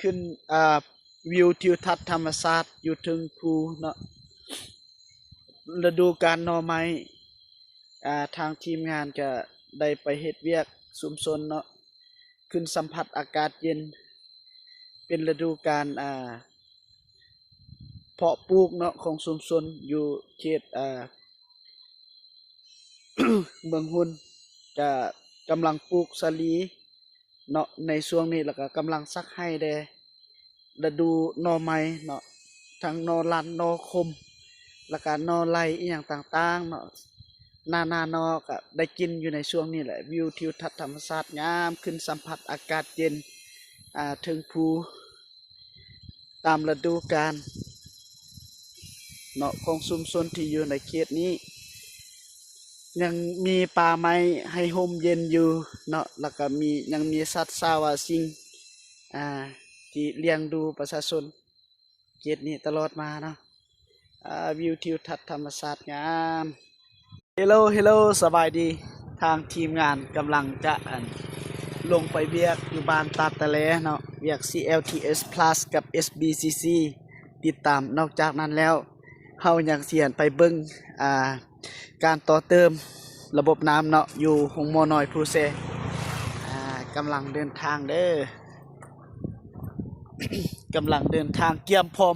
ຂຶ້ນ ອ່າ ວິວທິວທັດທຳມະຊາດຢູ່ເທິງພູເນາະ. ລະດູການໜໍ່ໄມ້ ອ່າ ທາງທີມງານກະໄດ້ໄປເຮັດວຽກຊຸມຊົນເນາະ, ຂຶ້ນສຳຜັດອາກາດເຢັນ ເປັນລະດູການ ອ່າ ເພາະປູກເນາະ ຂອງຊຸມຊົນຢູ່ເຂດ ອ່າ ເມືອງຮຸນ ກະກຳລັງປູກສາລີເນາະ ໃນຊ່ວງນີ້ ແລ້ວກະກຳລັງສັກໄຮ່ແດ່. ລະດູໜໍ່ໄມ້ເນາະ ທັງໜໍ່ລັນ ໜໍ່ຂົມ ແລ້ວກະໜໍ່ໄລ່ອີ່ຫຍັງຕ່າງໆເນາະ ນາໆໜໍ່ກະໄດ້ກິນຢູ່ໃນຊ່ວງນີ້ແຫຼະ. ວິວທິວທັດທຳມະຊາດງາມ ຂຶ້ນສຳຜັດອາກາດເຢັນ ອ່າ ເທິງພູ ຕາມລະດູການເນາະ ຂອງຊຸມຊົນທີ່ຢູ່ໃນເຂດນີ້ ຍັງມີປ່າໄມ້ໃຫ້ຮົ່ມເຢັນຢູ່ເນາະ ແລ້ວກະມີ ຍັງມີສັດສາວາສິ່ງ ອ່າ ທີ່ລ້ຽງດູປະຊາຊົນເຂດນີ້ຕະຫຼອດມາເນາະ. ອ່າ ວິວທິວທັດທຳມະຊາດງາມ. ເຮໂລ ເຮໂລ ສະບາຍດີ. ທາງທີມງານກຳລັງຈະ ອັນ ລົງໄປວຽກຢູ່ບ້ານຕາດຕະແລເນາະ, ວຽກ ຊີແອລທີເອສພລັສ ກັບ ເອສບີຊີຊີ ຕິດຕາມ. ນອກຈາກນັ້ນແລ້ວ ເຮົາຍັງຊິໄປເບິ່ງ ອ່າ ການຕໍ່ເຕີມລະບົບນ້ຳເນາະ ຢູ່ໂຮງໝໍນ້ອຍພູແຊ. ອ່າ ກຳລັງເດີນທາງເດີ ກຳລັງເດີນທາງກຽມພ້ອມ